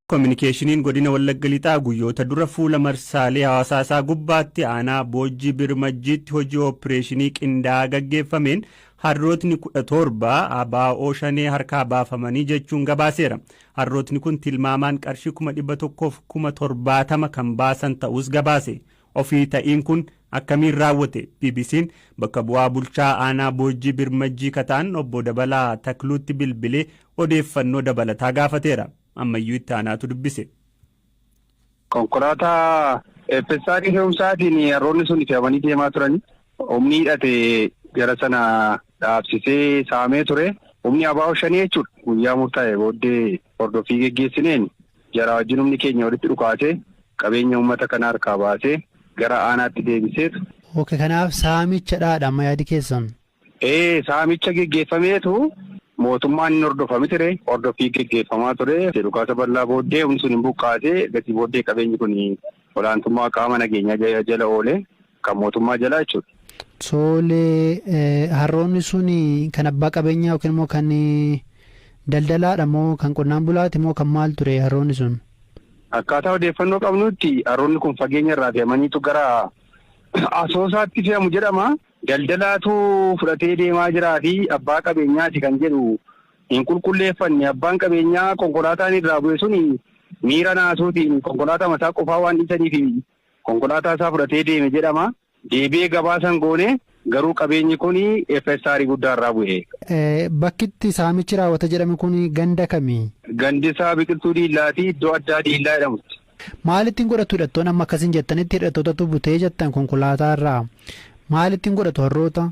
Kominikeeshiniin godina Wallagga Lixaa guyyoota dura fuula marsaalee hawaasaa isaa gubbaatti aanaa Boojjii Birmajjiitti hojii ooppireeshinii qindaa'aa gaggeeffameen harrootni 17 ABO Shanee harkaa baafamanii jechuun gabaaseera. Harrootni kun tilmaamaan qarshii 170,070 kan baasan ta'us gabaase. Ofii ta'iin kun akkamiin raawwate? BBC'n bakka bu'aa bulchaa aanaa Boojjii Birmajjii kataan obbo Dabalaa Takluutti bilbilee odeeffannoo dabalataa gaafateera. Ammayyuu itti aanaatu dubbise. Konkolaataa FSR fe'umsaatiin harroonni sun fe'amanii deemaa turan. Humni hidhate gara sana dhaabsisee saamee ture. Humni ABO Shanee jechuudha. Guyyaa murtaa'e booddee hordoffii geggeessineen jara wajjin humni keenya walitti dhukaasee qabeenya uummata kana harkaa baasee gara aanaatti deebiseetu. Ok, kanaaf saamichadhaadha amma yaadi keessan. Ee, saamicha geggeeffameetu mootummaan hin hordofami ture. Hordoffii geggeeffamaa ture. Dhukaasa bal'aa booddee humni sun hin buqqaasee gatii booddee qabeenyi kun olaantummaa qaama nageenyaa jala oole kan mootummaa jalaa jechuudha. Tole, harroonni sun kan abbaa qabeenyaa yookiin immoo kan daldalaadha moo kan qonnaan bulaati moo kan maal ture harroonni sun? Akkaataa odeeffannoo qabnutti harroonni kun fageenya irraa fe'amaniitu gara Asoosaatti fe'amu jedhama. Daldalaatu fudhatee deemaa jiraa fi abbaa qabeenyaati kan jedhu hin qulqulleeffanne. Abbaan qabeenyaa konkolaataan irraa bu'e sun miira naasuutiin konkolaataa mataa qofaa waan dhiisaniif konkolaataa isaa fudhatee deeme jedhama. Deebi'ee gabaasan goone, garuu qabeenyi kun FSR guddaa irraa bu'e. Bakkitti saamichi raawwate jedhame kun ganda kami? Gandi isaa Biqiltuu Diillaati, iddoo addaa Diillaa jedhamutti. Maal ittiin godhatu hidhattoonni amma akkasiin jettanitti hidhattootatu butee jettan konkolaataa irraa? Maal ittiin godhatu harroota?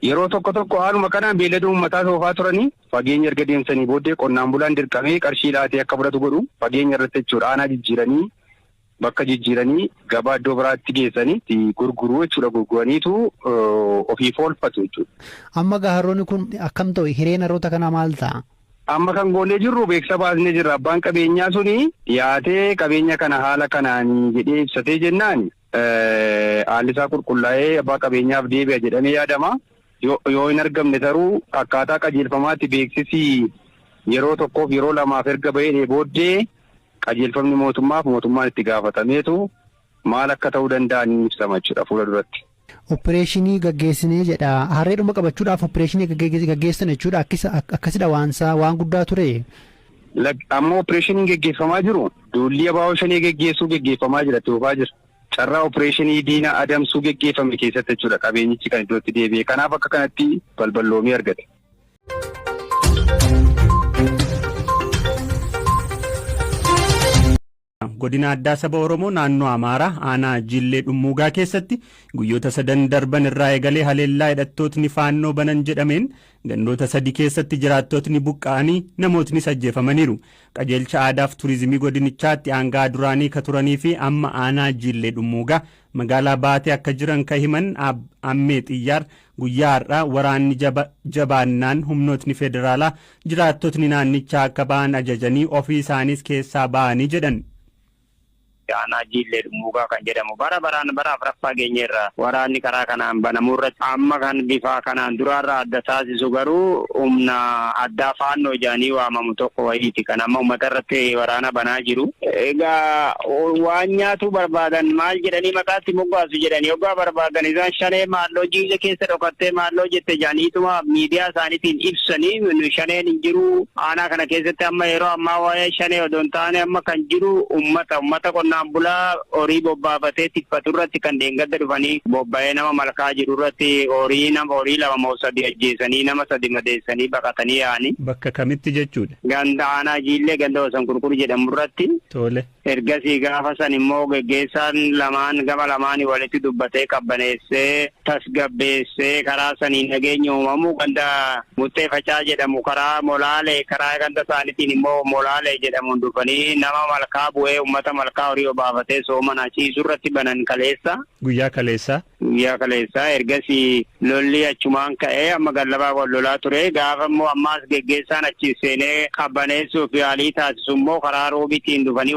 Yeroo tokko tokko haaluma kanaan beellada uummataa soofaa turanii fageenya erga deemsanii booddee qonnaan bulaan dirqamee qarshii laatee akka fudhatu godhu, fageenya irratti jechuudha, aanaa jijjiiranii, bakka jijjiiranii gabaa iddoo biraatti geessanii gurguruu jechuudha, gurguraniitu ofiif oolfatu jechuudha. Amma gaa harroonni kun akkam ta'u, hireen harroota kanaa maal ta'a? Amma kan goonee jirru beeksisa baasnee jirra. Abbaan qabeenyaa suni dhiyaatee qabeenya kana haala kanaan jedhee ibsatee jennaan haalli isaa qulqullaa'ee abbaa qabeenyaaf deebi'a jedhamee yaadama. Yoo hin argamne taruu akkaataa qajeelfamaatti beeksisi yeroo tokkoof yeroo lamaaf erga bahee booddee qajeelfamni mootummaaf mootummaan itti gaafatameetu maal akka ta'uu danda'an ni ibsama jechuudha fuula duratti. Opereeshinii gaggeessinee jedha. Harreedhuma qabachuudhaaf opereeshinii gaggeessan jechuudha. Akkasidha waansaa waan guddaa ture. Amma opereeshiniin geggeeffamaa jiru duulli ABO Shanee geggeessuu geggeeffamaa jira, itti fufaa jira. Carraa opereeshinii diina adamsuu geggeeffame keessatti jechuudha qabeenyichi kan iddootti deebi'e. Kanaaf akka kanatti balballoomii argate. Godina Addaa Saba Oromoo naannoo Amaaraa aanaa Jillee Dhummuugaa keessatti guyyoota sadan darban irraa eegalee haleellaa hidhattootni Faannoo banan jedhameen gandoota sadi keessatti jiraattotni buqqa'anii namootnis ajjeefamaniiru. Qajeelcha Aadaaf Turizimii godinichaatti aangaa duraanii ka turanii fi amma aanaa Jillee Dhummuugaa magaalaa Baatee akka jiran ka himan Ammee Xiyyaar guyyaa har'aa waraanni jabaannaan humnootni federaalaa jiraattotni naannichaa akka ba'an ajajanii ofii isaaniis keessaa ba'anii jedhan. Aanaa Jiillee Dhummuugaa kan jedhamu bara baraan bara afraffaa geenyeerra waraanni karaa kanaan banamuu irratti, amma kan bifa kanaan duraarraa adda taasisu garuu humna addaa Faannoo jedhanii waamamu tokko wayiiti kan amma uummata irratti waraana banaa jiru. Egaa waan nyaatuu barbaadan maal jedhanii maqaatti moggaasu jedhanii hoggaa barbaadan isaan Shanee maalloo Jiille keessa dhokattee maalloo jette jedhaniituma miidiyaa isaaniitiin ibsanii, Shaneen hin jiru aanaa kana keessatti. Amma yeroo ammaa waa'ee Shanee odoo hin taane amma kan jiru ummata qonnaan bulaa horii bobbaafatee tikfatu irratti kan deengadda dhufanii bobba'ee nama malkaa jiru irratti horii nama horii lama moo sadi ajjeesanii, nama sadi madeessanii baqatanii yaa'anii. Bakka kamitti jechuudha? Ganda aanaa Jiillee ganda Wasan Qurqur jedhamu irratti. Tole. Ergasii gaafa san immoo geggeessaan lamaan gama lamaanii walitti dubbatee qabbaneessee tasgabbeessee karaa saniin nageenya uumamu ganda Muxxee Facaa jedhamu karaa Molaalee, karaa ganda isaaniitiin immoo Molaalee jedhamuun dhufanii nama malkaa bu'ee uummata malkaa horii obaafatee soomana ciisu irratti banan kaleessa. Guyyaa kaleessaa. Guyyaa kaleessaa ergasii lolli achumaan ka'ee amma gallabaa wal lolaa ture. Gaafa immoo ammaas geggeessaan achi seenee qabbaneessuuf yaalii taasisu immoo karaa Roobitiin dhufanii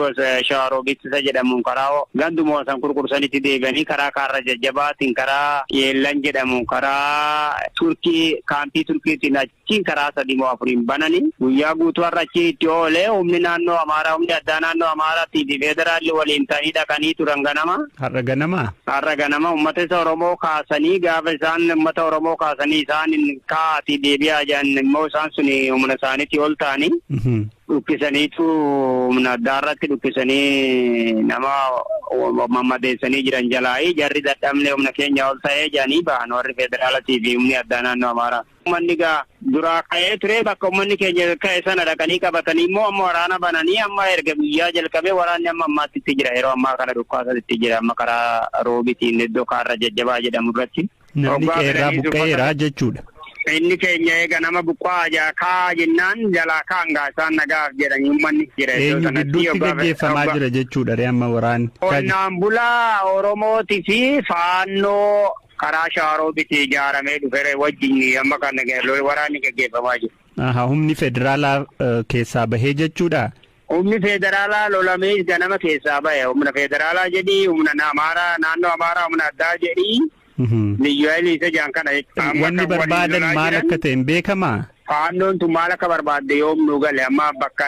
Shawaa Roobitti isa jedhamuun karaa ganduma Wasan Qurqursanitti deebi'anii karaa Kaarra Jajjabaatiin karaa Yeellan jedhamu karaa Turkii, kaampii Turkiitiin achiin karaa sadii moo afuriin bananii guyyaa guutuu har'a achi itti oolee humni naannoo Amaaraa, humni addaa naannoo Amaaraatii fi federaalli waliin ta'anii dhaqanii turan ganama. Har'a ganama? Har'a ganama uummata isa Oromoo kaasanii, gaafa isaan uummata Oromoo kaasanii isaan ka'aatii deebi'aa jiran immoo isaan sun humna isaaniitti ol ta'anii dhukkisaniitu humna addaa irratti dhukkisanii nama mammadeessanii jiran jalaayii jarri dadhabne, humna keenya ol ta'ee jedhanii ba'an warri federaalatii fi humni addaa naannoo Amaaraa. Uummanni gaa duraa ka'ee ture. Bakka uummanni keenya ka'e sana dhaqanii qabatanii immoo amma waraana bananii, amma erga guyyaa jalqabee waraanni amma ammaatti itti jira. Yeroo ammaa kana dhukkaasaa itti jira, amma karaa Roobitiin iddoo Kaarra Jajjabaa jedhamu irratti. Namni qeerraa buqqa'eera jechuudha. Inni keenya eega nama buqqaa jaa kaa jennaan jalaa kaan gaa isaan nagaaf jedhanii uummanni jira. Eenyu gidduutti gaggeeffamaa jira jechuudha ree amma waraanni? Qonnaan bulaa Oromootii fi Faannoo karaa Shawaroobitti ijaaramee dhufe wajjin amma kan waraanni gaggeeffamaa jiru. Humni federaalaa keessaa bahee jechuudha. Humni federaalaa lolamee ganama keessaa bahe. Humna federaalaa jedhii, humna Amaaraa, naannoo Amaaraa humna addaa jedhii. Liyyuu isa jaan kana jechuudha. Wanni barbaadan maal akka ta'e hin beekamaa? Faannoon tun maal akka barbaadde yoom nu gale. Amma bakka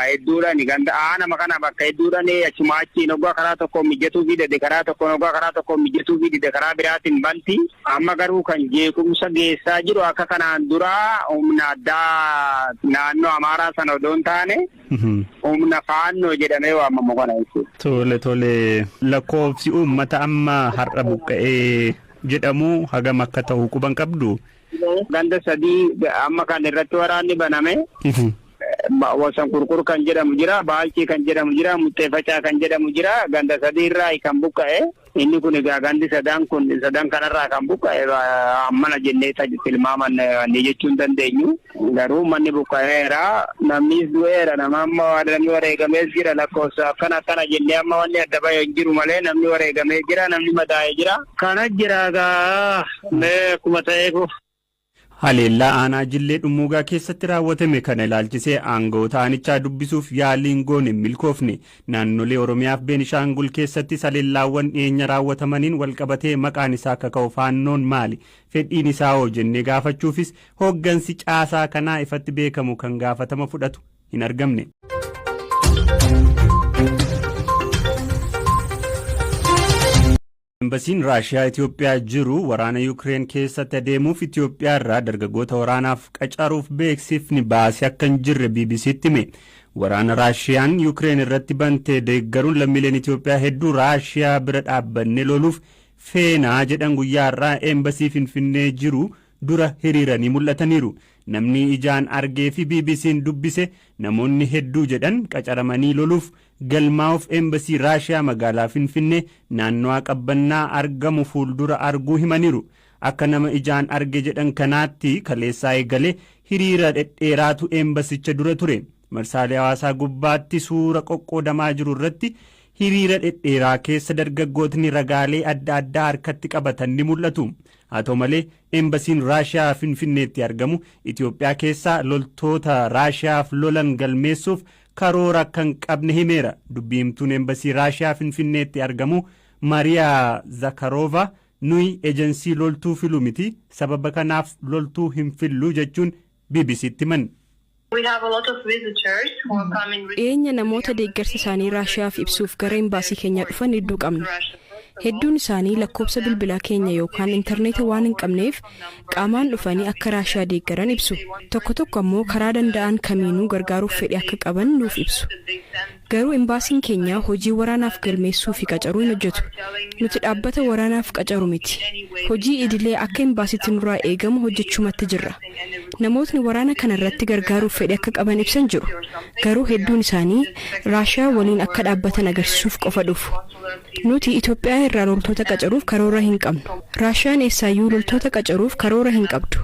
hedduudhaan ganda aanama kana bakka hedduudhaan achuma achiin hoggaa karaa tokko mijatuu fi dide, karaa tokko hoggaa karaa tokko mijatuu fi dide, karaa biraatiin banti. Amma garuu kan jeequmsa geessaa jiru akka kanaan dura humna addaa naannoo Amaaraa sana odoo hin taane humna Faannoo jedhamee waamamu kana jechuudha. Tole, lakkoofsi uummata amma har'a buqqa'ee jedhamu hagam akka ta'u quban qabdu? Ganda sadii amma kan irratti waraanni baname. Wasan Qurqur kan jedhamu jira, Baalchii kan jedhamu jira, Muxxee kan jedhamu jira, ganda sadii irraa kan buqqa'e. Inni kun egaa gandi sadan kun sadan kanarraa kan buqqa'e ammana jennee tilmaaman ni jechuu hin dandeenyu. Garuu manni buqqa'eera, namnis du'eera, nama amma namni wareegamees jira. Lakkoofsa akkana akkana jennee amma wanni adda bahee hin jiru malee namni wareegamee jira, namni madaa'ee jira. Kana jira egaa mee akkuma ta'eef. Haleellaa aanaa Jillee Dhummuugaa keessatti raawwatame kana ilaalchisee aangawoota aanichaa dubbisuuf yaaliin goone hin milkoofne. Naannolee Oromiyaaf Beenishaangul keessattis haleellaawwan dhiyeenya raawwatamaniin walqabatee maqaan isaa akka ka'u Faannoon maali? Fedhiin isaa hoo jennee gaafachuufis hooggansi caasaa kanaa ifatti beekamu kan gaafatama fudhatu hin argamne. Embasiin Raashiyaa Itoophiyaa jiru waraana Yuukireen keessatti adeemuuf Itoophiyaa irraa dargaggoota waraanaaf qacaruuf beeksifni baasee akka hin jirre BBCtti hime. Waraana Raashiyaan Yuukireen irratti bantee deeggaruun lammiileen Itoophiyaa hedduu Raashiyaa bira dhaabbannee loluuf feenaa jedhan guyyaa har'aa embasii Finfinnee jiru dura hiriiranii mul'ataniiru. Namni ijaan argee fi BBC'n dubbise namoonni hedduu jedhan qacaramanii loluuf galmaa'uuf embasii Raashiyaa magaalaa Finfinnee naannawaa Qabbannaa argamu fuuldura arguu himaniiru. Akka nama ijaan arge jedhan kanaatti kaleessaa eegalee hiriira dhedheeraatu embasicha dura ture. Marsaalee hawaasaa gubbaatti suura qoqqoodamaa jiru irratti hiriira dhedheeraa keessa dargaggootni ragaalee adda addaa harkatti qabatan ni mul'atu. Haa ta'u malee, embasiin Raashiyaa Finfinneetti argamu Itoophiyaa keessaa loltoota Raashiyaaf lolan galmeessuuf karoora akka hin qabne himeera. Dubbii himtuun embasii Raashiyaa Finfinneetti argamu Mariyaa Zakarova, "Nuyi ejensii loltuu filu miti, sababa kanaaf loltuu hin fillu," jechuun BBCtti himan. Dhiyeenya namoota deeggarsa isaanii Raashiyaaf ibsuuf gara imbaasii keenyaa dhufan hedduu qabna. Hedduun isaanii lakkoofsa bilbilaa keenya yookaan intarneeta waan hin qabneef qaamaan dhufanii akka Raashiyaa deeggaran ibsu. Tokko tokko ammoo karaa danda'an kamiinuu gargaaruuf fedhii akka qaban nuuf ibsu. Garuu imbaasiin keenya hojii waraanaaf galmeessuu fi qacaruu hin hojjetu. Nuti dhaabbata waraanaaf qacaru miti. Hojii idilee akka imbaasitti nurraa eegamu hojjechuumatti jirra. Namootni waraana kana irratti gargaaruuf fedhii akka qaban ibsan jiru. Garuu hedduun isaanii Raashiyaa waliin akka dhaabbatan agarsiisuuf qofa dhufu. Nuti Itoophiyaa irraa loltoota qacaruuf karoora hin qabnu. Raashiyaan eessaayyuu loltoota qacaruuf karoora hin qabdu.